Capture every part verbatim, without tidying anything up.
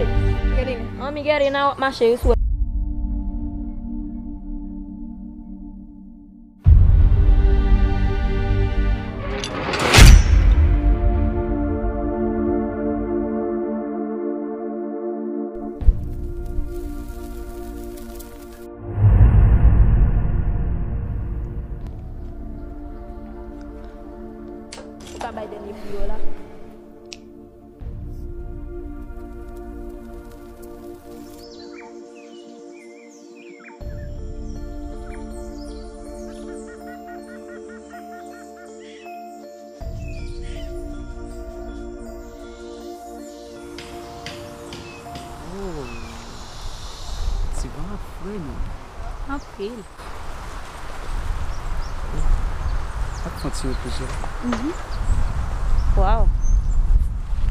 Miguelina, an Miguelina w ap mache wi sou. Ou ka bay dènye pri yo la? Oh, ti van ap fre non. Anpil. Ak fon ti repoze. Mhm. Waw.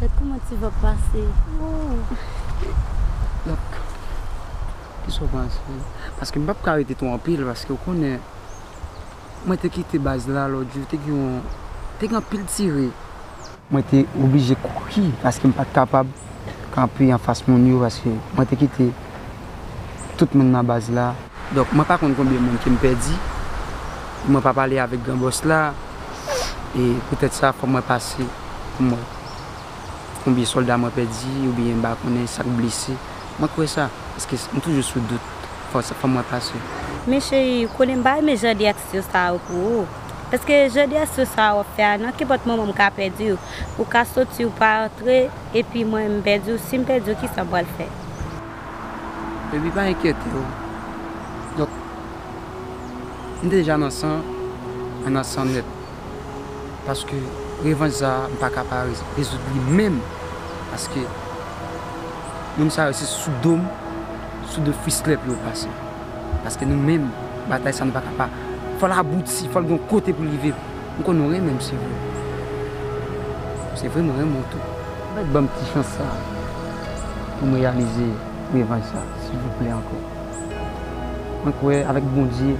Gad kòman ti van pase. Donk, kisa w panse? Paske m p ap ka rete twò anpil, paske w konnen, mwen te kite baz la lòt jou, te gen yon, te gen anpil tire. Mwen te oblije kouri paske m pa t kapab kanpe anfas moun yo, paske mwen te kite tout moun nan baz la. Donk, mwen pa konn konbyen moun ke m pèdi. Mwen pa pale avèk gran bòs la. E poutèt sa, fò mwen pase pou m wè konbyen sòlda mwen pèdi, oubyen m pa konnen sa k blese. Mwen kwè sa, paske m toujou sou dout. Fò sa, fò mwen pase. Men cheri, ou konnen m pa renmen jan de aksyon sa yo pou ou. Paske jan de aksyon sa yo w ap fè a, nan kenpòt moman m ka pèdi w. Ou ka soti, ou pa antre, epi mwen m pèdi w. Si m pèdi w, kisa m pral fè? Baby, pa enkyete w. Donk, m deja nan san, mwen nan san nèt. Paske revanj sa a, m pa ka pa rez-, rezoud li menm. Paske moun sa yo se sou do m, sou do Frislè pou yo pase. Paske nou menm, batay sa nou pa ka pa. Fò l abouti, fò l gen yon kote pou l rive. M konnen w renmen m, se vre. Se vre, mwen renmen w tou. Mèt ban m ti chans sa pou m reyalize revanj sa, silvouplè ankò. Mwen kwè avèk Bondye,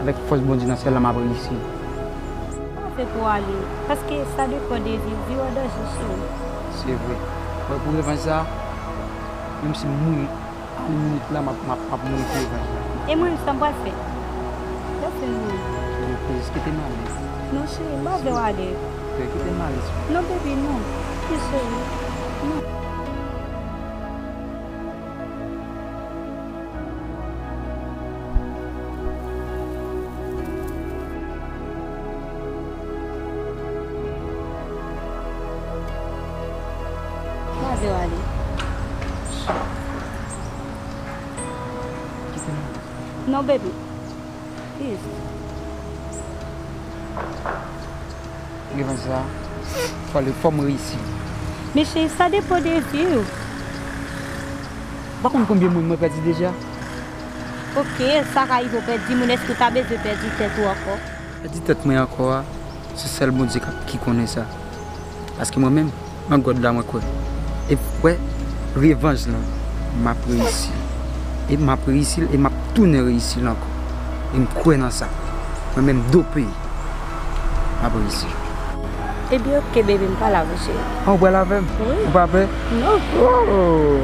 avèk fòs Bondye nan syèl la, m ap reyisi. Sa fè pou w ale, paske sa depann de vi w, vi w an danje, cheri. Se vre. Mwen, pou revanj sa, menm si m mouri, a minit la, m ap, m ap, m ap mouri pou revanj la. E mwen, sa m pral fè? Lè w fin mouri. Jezi, kite m ale. Non, cheri, m pa vle w ale. Kite m ale, cheri. Non, baby, non. Wi, cheri. Non. M pa vle w ale. Kite m. Non, baby. Please. Revanj sa, fò l, fò m reyisi. Men cheri, sa depann de vi w. Ou pa konn konbyen moun mwen pèdi deja? Ok, sa ka rive w pèdi moun, èske w ta bezwen pèdi tèt ou ankò? Pèdi tèt mwen ankò a, se sèl Bondye k ap, ki konnen sa. Paske mwen menm, nan God la mwen kwè. E m kwè, revanj lan, m ap reyisi l. E m ap reyisi l, e m ap tounen reyisi l ankò. E m kwè nan sa. Mwen menm, do peyi, m ap reyisi l. Ebyen, ok, baby, m pral avè w, cheri. An, ou pral avè m? Wi. Ou pa pè? Non. Oh!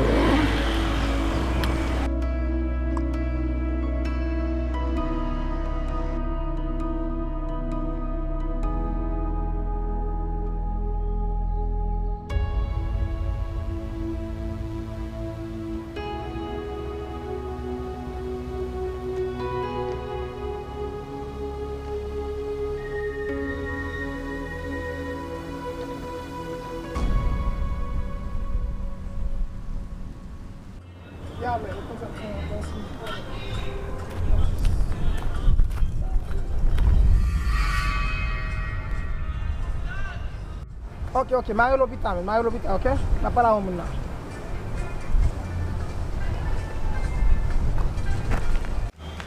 Ok, ok, mare lopital, mare lopital, ok? N ap pale avè moun nan.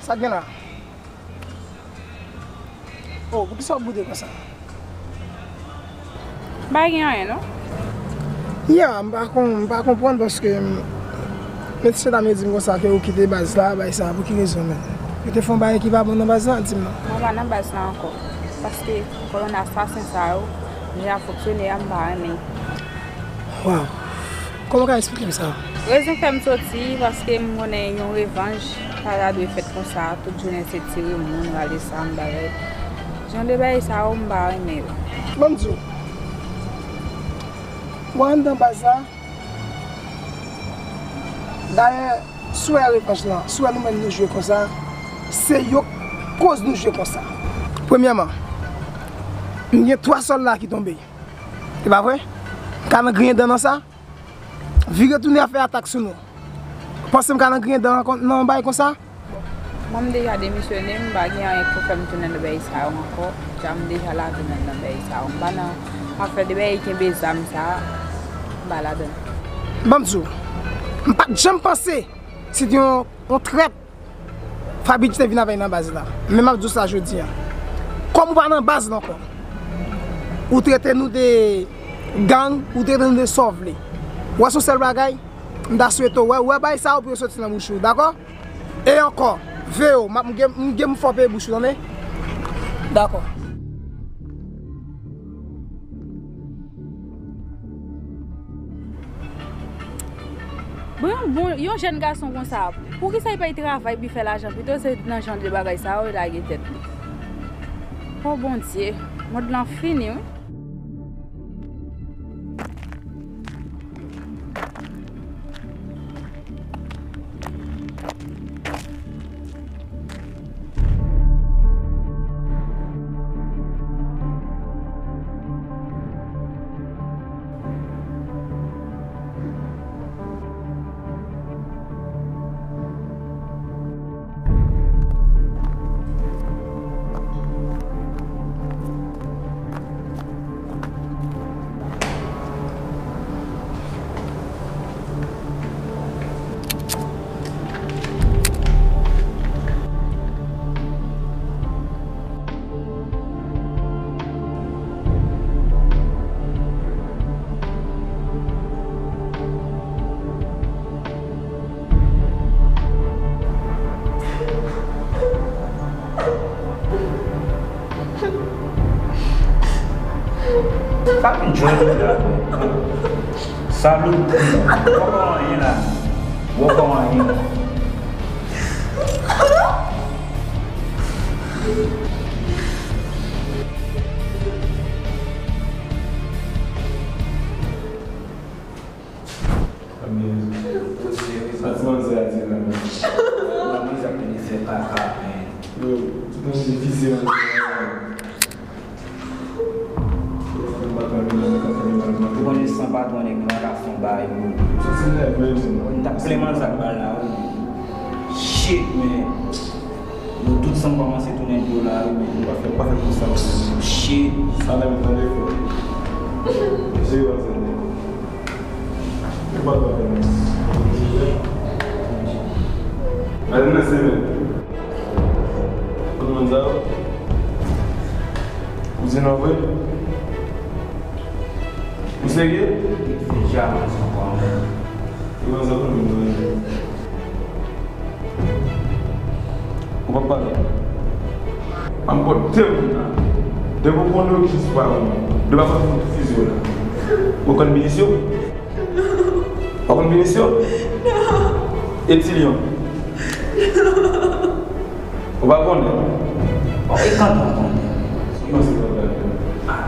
Sa k gen la? Oh, poukisa w boude konsa? Pa gen anyen, non. Ya, m pa kon-, m pa konprann paske, m, mesye dam yo di m konsa ke ou kite baz la, bay sa, pou ki rezon menm? Yo te fè yon bagay ki pa bon nan baz la, di m non. Mwen pa nan baz la ankò, paske kolonn asasen sa yo, jan y ap fonksyone a, m pa renmen. Waw. Kòman w ka eksplike m sa? Rezon fè m soti, paske m konnen yon revanj pa ta dwe fèt konsa, tout jounen se tire moun, rale zam, bagay. Jan de bagay sa yo, m pa renmen yo. Ban m di w, mwen anndan baz la, dayè, si w wè revanj lan, si w wè nou menm nou jwe konsa, se yo k koz nou jwe konsa. Premyèman, m gen twa sòlda ki tonbe. Se pa vre? M ka nan griyen dan nan sa? Vire tounen ap fè atak sou nou. Ou panse m ka nan griyen dan nan, nan yon bagay konsa? Mwen, m deja demisyone, m pa gen anyen pou fè m tounen nan bagay sa yo ankò. Dja m deja lave men m nan bagay sa yo. M pa nan afè de bagay kenbe zam sa, m pa ladan. Ban m di w, m pa t janm panse se te yon, yon trèt Faby te vin avè l nan baz la. Men m ap di w sa jodi a. Kòm ou pa nan baz la ankò, ou trete nou de gang, ou trete nou de sa w vle. Ou wè se yon sèl bagay, m ta swete w wè, ou wè bagay sa yo pou yo soti nan bouch ou, dakò? E ankò, veye w, m ap, m gen, m gen m fò peye bouch ou, tande? Dakò. Bon, yon bon, yon jèn gason konsa, poukisa li pa travay pou fè lajan pito, se nan jan de bagay sa yo lage tèt li. O Bondye, mond lan fini, wi. Sa ki jwenn ou la? Salopri. Ou pa anyen la. Ou pa anyen la. Sa ti manzè a di la menm. Manzè ap vin fè kaka, men. Yo, tout moun se vizye manzè a. Ou konnen san patwon nèg nan ka fè yon bagay, bro. Sa se nèg menm. Mwen t ap plen manzè ak bal la, wi. Shit, man. Nou tout san kòmanse tounen dlo la, wi, men. Pa fè, pa fè konsa, wi. Shit. Sa menm, tande, frè. Jere w ap tande. Ou pa t ap fè men. Gade nan semen. Tout moun sa yo. Ou di non vre? Ou serye? Li fè djamans ankò. Ou pa pale. An pote m la. Depi w konn yo jis pa konn. Depi w konn tout fizye w la. Ou konn milis yo? Ou konn milis yo? Non. Etilyon? Non. Ou pa konnen? Bon, e kanton konnen? Kòman se pa konnen? Ah,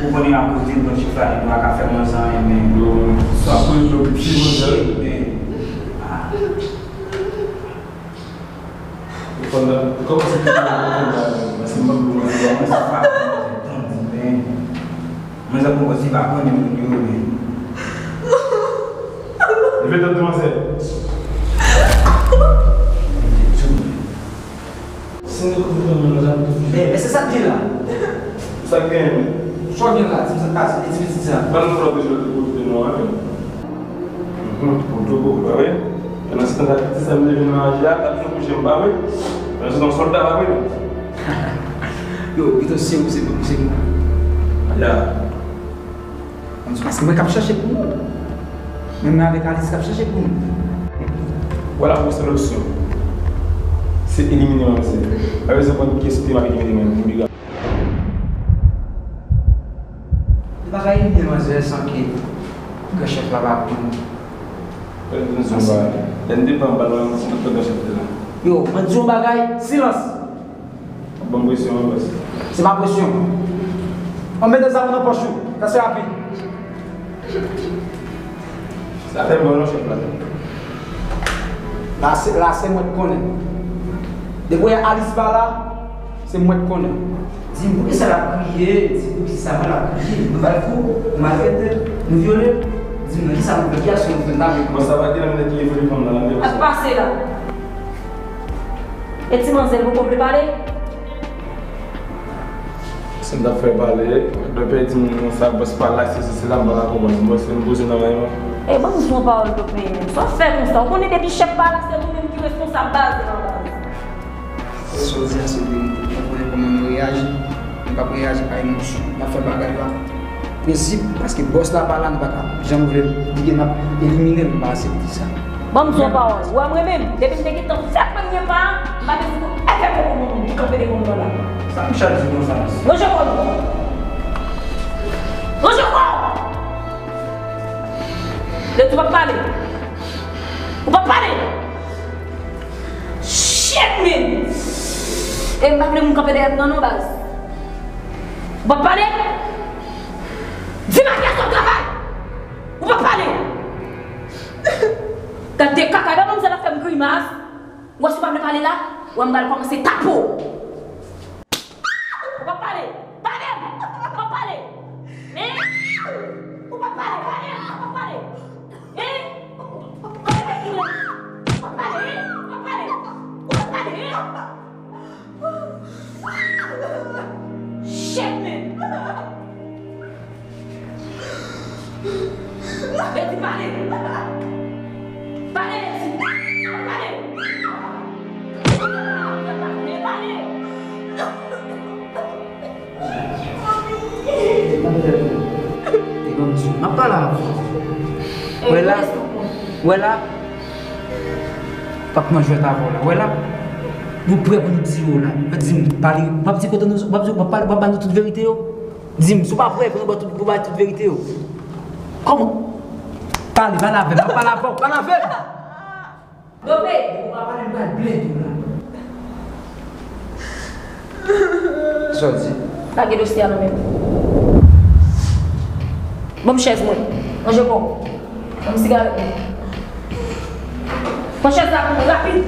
ou konnen akoz de blan chif la, nou pa ka fè manzè anyen, men. Yo, sa konnen yo pi manzè. Shit, men. Ah. Ou konn la, ou kòmanse pi manzè, paske m pa vle manzè, pa manzè. Tande, men. Manzè poko se pa konnen moun yo, men. Leve tèt demanzè. Si nou kouvri moun nan jan nou fini. Men, men se sa k gen la. Sa k gen, men? Sa w gen la, di m sa k pase, e ti pitit sa. Ban nou pran de jòl de kote nou an, men. Mhm, ou tou gwo, pa vre? Pandan se tan sa, pitit sa m leve nan raje a, t ap fè kouche m, pa vre? Pandan se tan, sòlda, pa vre? Yo, pito se ou, se pou, se pou. Ya. Paske mwen k ap chache pou nou. Menm avèk Alice k ap chache pou nou. Vwala pou sèl opsyon. Se elimine manzè. Pa bezwen konn kiyès ki te mal elimine menm, m piga. Li pa ka elimine manzè san ke Gran chèf la pa pou nou. Lè n depann bal la, se nan pè gran chèf te la. Yo, mwen di yon bagay, silans! Ban m presyon an, bòs. Se pa presyon. An mete zam nan pòch ou. Sa se rapid. Sa fè m bon non, chèf la. La se, la se mwen k konnen. Depi w wè Alice pa la, se mwen k konnen. Di m poukisa l ap kriye, di m poukisa l ap kriye. Nou ba l kou, nou maltrete l, nou vyole l. Di m nan kisa nou fè, ki aksyon nou fè, n ta vle. Bon, sa va gen lè m te touye telefòn nan, nan. Ap pase la. E ti manzè poko vle pale? Si m t ap fè pale, dòkpè di m konsa, bòs pa la, se se la m pa ka konprann. Bòs, se m poze nan men yo. E ban m di yon pawòl dòkpè menm. Sa w fè konsa? Ou konnen depi chèf pa la, se nou menm ki responsab baz la, baz. Sa w di a se verite. Mwen konnen kòman nou reyaji. Nou p ap reyaji pa emosyon. N ap fè bagay la. Prensip, paske bòs la pa la, nou pa ka janm vle di ke n ap elimine l, nou pa aksepte sa. Ban m di yon pawòl. Ou wè mwen menm, depi m te gentan fè premye pa a, m pa te sou efè koko moun ki kanpe devan mwen la. Sa Michel di konsa, mesye? Ranje kò w. Ranje kò w! Lè ou p ap pale. Ou p ap pale. Shit, man! E m pa vle moun kanpe dèyè m nan non, baz. Ou p ap pale? Di m a kiyès w ap travay! Ou p ap pale! Gade kaka, e pa manmzèl ap fè m grimas. Ou wè si w pa vle pale la, ou wè m pral kòmanse tape w. Ou p ap pale? Pale m! Ou p ap pale? Hein? Ou p ap pale? Pale m! Ou p ap pale? Hein? Ou p ap pale? Hein? Ou p ap pale? Hein? Ou p ap pale? Ou p ap pale? Hein? Shit, man! Leti, pale! Pale, Leti! Pale! Pale! E ban m di w, m ap pale avè w. Wè la, wè la, p ap nan jwèt avè w la. Wè la, nou prè pou nou di yo la. Di m, pale, w ap di kote nou, w ap di, w ap pale, w ap ba nou tout verite yo. Di m, si w pa prè pou nou ba tout, pou bay tout verite yo. Kòman? Pale, pale avè m, pale avè w, pale avè m! Dope! Ou pa pale, m pral blende w la. Sa w di? Lage dosye a nan men m. Ban m chèz mwen. Ranje kò w. Ban m sigarèt mwen. Pran chèz la pou mwen, rapid!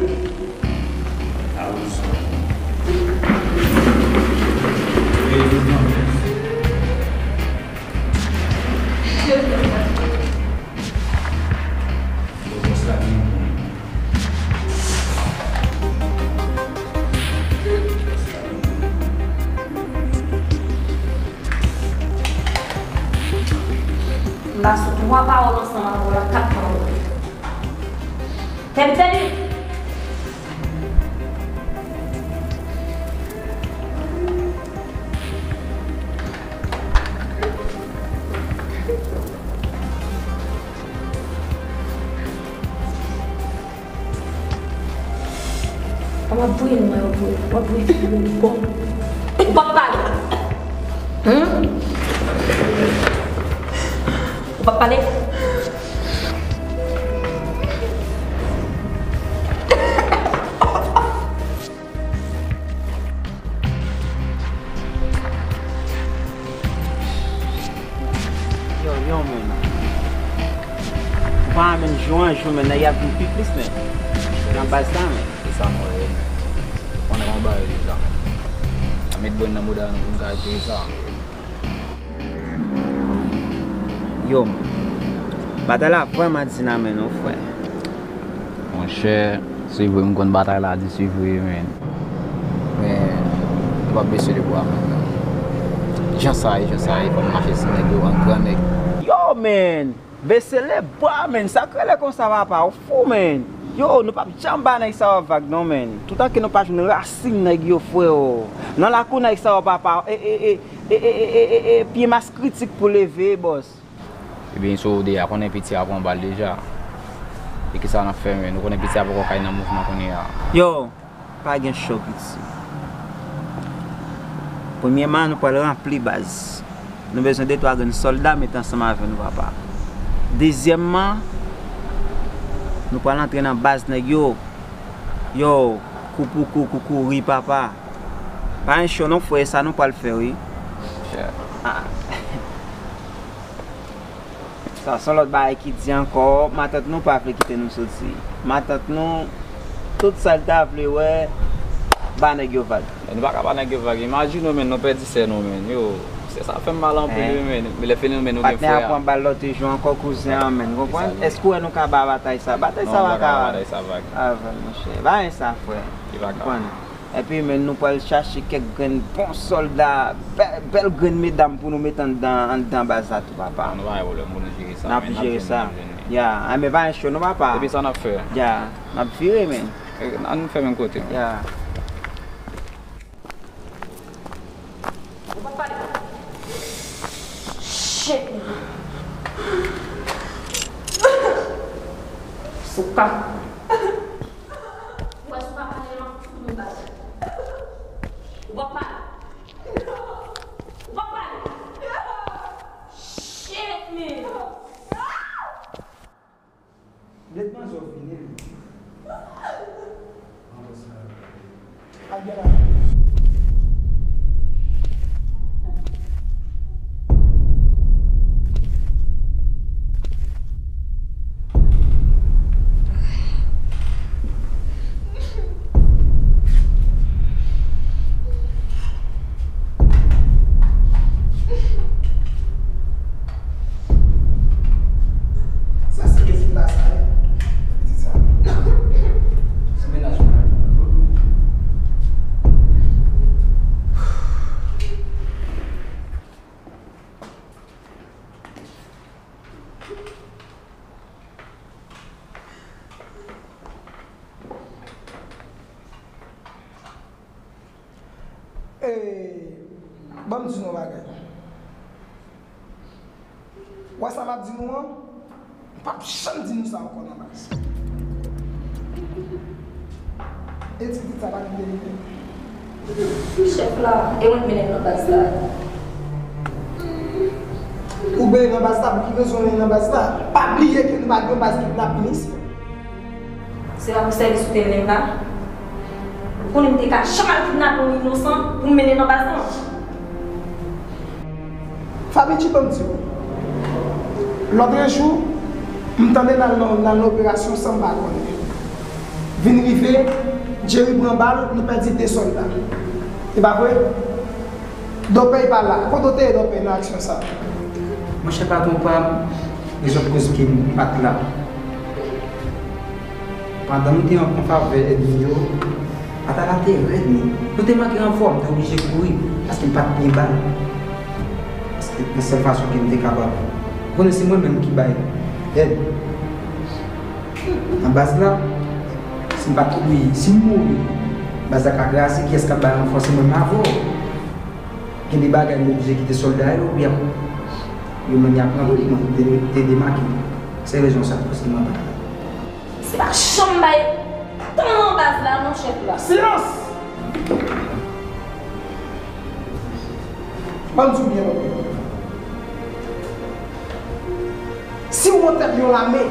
M ba sou twa pawòl ansanm avè w la, kat pawòl. Tèbitèbi! W ap voye nou, w ap voye, w ap voye figi nou bon. Ou p ap pale. Hum? Ou p ap pale? Yo, yo, man. Ou pa wè, man, jou an jou, man, nèg y ap vin pi plis, man. Nan baz la, man. E sa m wè, man. Pandan yon bagay deja. A met bwen nan mouda nou pou n ka jere sa. Yo, man. Batay la vrèman di nan men nou, frè. Monchè, se vre, m konn batay la di se vre, man. Men, nou p ap bese lebra, man. Jan sa ye, jan sa ye, fò n mache sou nèg yo an gran nèg. Yo, man! Bese lebra, man! Sa k rele konsa, papa? Ou fou, man! Yo, nou p ap janm ba nèg sa yo vag, non, man. Toutan ke nou pa jwenn rasin nèg yo, freo. Nan lakou nèg sa yo, papa. E, e, e, e, e, e, e, pye mas kritik pou leve, bòs. Ebyen, so, ou deja konnen piti a pran bal deja. E kisa n ap fè, man? Nou konnen piti a poko kay nan mouvman kounye a. Yo, pa gen cho, piti. Premyèman, nou pral ranpli baz. Nou bezwen de twa grenn sòlda mete ansanm avè nou, papa. Dezyèmman, nou pral antre nan baz nèg yo. Yo, kou pou kou, kou kouri, papa. Pa gen cho non, frè, e sa nou pral fè, wi. Monchè. Ah. Sa se yon lòt bagay ki di ankò, matant nou pa vle kite nou soti. Matant nou, tout sa l ta vle wè, ba nèg yo vag. Men nou pa ka ba nèg yo vag. Imajine w, men, nou pèdi sè nou, men. Yo, se sa fè m mal anpil, wi, men. Men lè fini, men, nou gen frè. Patnè a pran bal lòt jou ankò, kouzen an, men. Konprann? Èske w wè nou ka ba batay sa? Batay sa pa ka. Non, nou pa ka ba batay sa vag. Avè, monchè. Bagay sa, frè. Li pa ka. Konprann? Epi, men, nou pral chache kèk grenn bon sòlda, bèl, bèl grenn medam pou nou mete anndan, anndan baz la tou, papa. Non, nou pa gen pwoblèm pou nou jere sa, men n ap jere sa. Ya, a, men pa gen cho non, papa. Epi sa n ap fè? Ya, n ap vire, men. Eh, ann fè menm kote, men. Ya. Shit. Souka. Ou wè si w pa pale, m ap fout ou bal. Ou p ap pale. Ou p ap pale. Shit, man. Dèt manzè w fini, wi. Al gen la. Sa se pitit la sa ye. Pitit sa. Se mennaj mwen. Eh, ban m di nou yon bagay. Wè sa m ap di nou an? M p ap janm di nou sa ankò nan baz. E ti pitit sa pa kite li menm. Chèf la, e mwen k mennen l nan baz la. Ou mennen l nan baz la, pou ki rezon w mennen l nan baz la? Pa bliye ke nou pa gen yon baz kidnapin isit. Se pa pou sèvis ou te mennen m la? Ou konnen m te ka janm al kidnape yon inosan pou m mennen nan baz lan. Fabichi, ban m di w. Lòtrejou, m tande n al nan, n al nan operasyon san m pa konnen. Vin rive, Jerry pran bal, nou pèdi de sòlda. E pa vre? Dòpèy pa la. Kote w te ye, Dòpèy, nan aksyon sa a? Monchè patwon pa m, rezon k koz ke m pa t la. Pandan nou te an, an favè ènmi yo, batay la te rèd, men nou te manke ranfò, m te oblije kouri, paske m pa t gen bal. Paske nan sèl fason ke m te kapab. Ou konnen se mwen menm ki bay èd. Nan baz la, si m pa t, wi, si m mouri, baz la ka kraze, kiyès k ap bay ranfò? Se mwen menm avè w. Gen de bagay m oblije kite sòlda yo, y ap, yo menm y ap ranpli, mwen, te, te demake. Se rezon sa k pouse mwen pa. Se pa janm bay tan nan baz la non, chèf la. Silans! Ban m di w byen, si w yon tèt yon lame,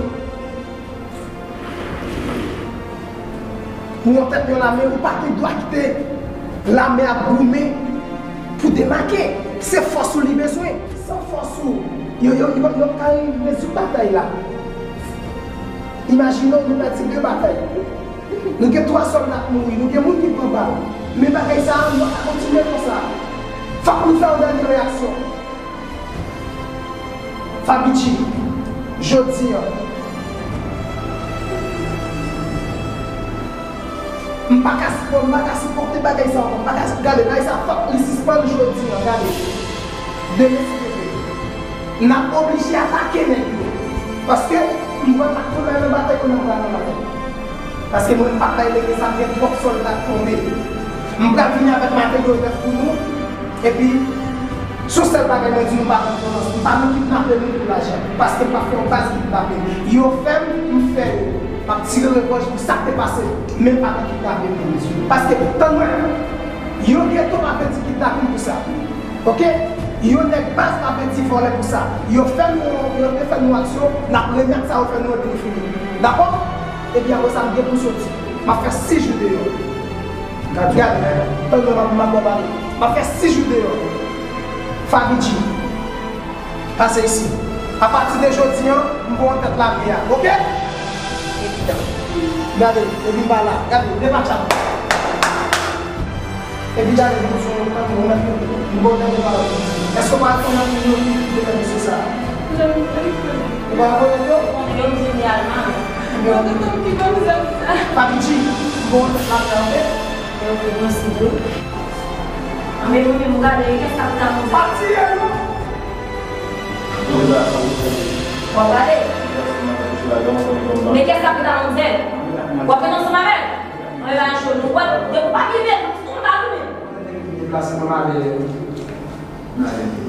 ou yon tèt yon lame, ou pa gen dwa kite lame ap goumen pou demake. Se fòs ou li bezwen. San fòs ou, yo, yo, yo, yo pa ka rezoud batay la. Imajine w, nou pèdi de batay. Nou gen twa sòlda k mouri, nou gen moun ki pran bal. Men bagay sa a, nou pa ka kontinye konsa. Fòk nou fè yon dènye reyaksyon. Fabichi, jodi a, m pa ka sipò-, m pa ka sipòte bagay sa ankò. M pa ka gade bagay sa, fòk li sispann jodi a, gade. Demen si Dye vle, n ap oblije atake nèg yo. Paske m pral pa t konn al nan batay, kounye a m pral nan batay. Paske mwen m p ap bay lege sa, gen twòp sòlda k tonbe. M pral vini avèk materyèl nèf pou nou. Epi, se yon sèl bagay mwen di nou, m pa nan vyolans, m pa nan kidnape moun pou lajan. Paske m p ap fè yon baz kidnape. Yo fè m, m fè yo. M ap tire revanj pou sa k te pase. Men m pa nan kidnape moun, mesye. Paske, tann mwen, yon geto pa vle di kidnapin pou sa. Oke? Yon nèg baz la penti vòlè pou sa. Yo fè nou, yo te fè nou aksyon, n ap remèt sa yo fè nou epi nou fini. Dakò? Epi apre sa, m gen pou soti. M ap fè sis jou deyò. Gade, gade, tann mwen, m ap, m ap ba w pale. M ap fè sis jou deyò. Faby G, pase isi. Apati de jodi an, m ba w tèt lavi a, oke? Evidan. Gade, epi m pa la. Gade, depatcha m. Epi gade, nou sou yon tan, nou mèt, nou bon tande pawòl. Èske w pa konnen nou ki te fè mesye sa? Ou pa konnen yo? Konnen yo, m jeni al mare. Yo te tann ki ban nou zam sa. Faby G, bon, la fè anpe. Yo te bon si tou. Anben, mwen menm, gade, kès k ap ta mwen. Pa tiye, non? W ap gade? Men kès k ap ta mwen. W ap rete ansanm avè l? Mwen pa cho, nou wè, depi w pa rive, nou fon pa rive. Deplase mwen m ale. M ale.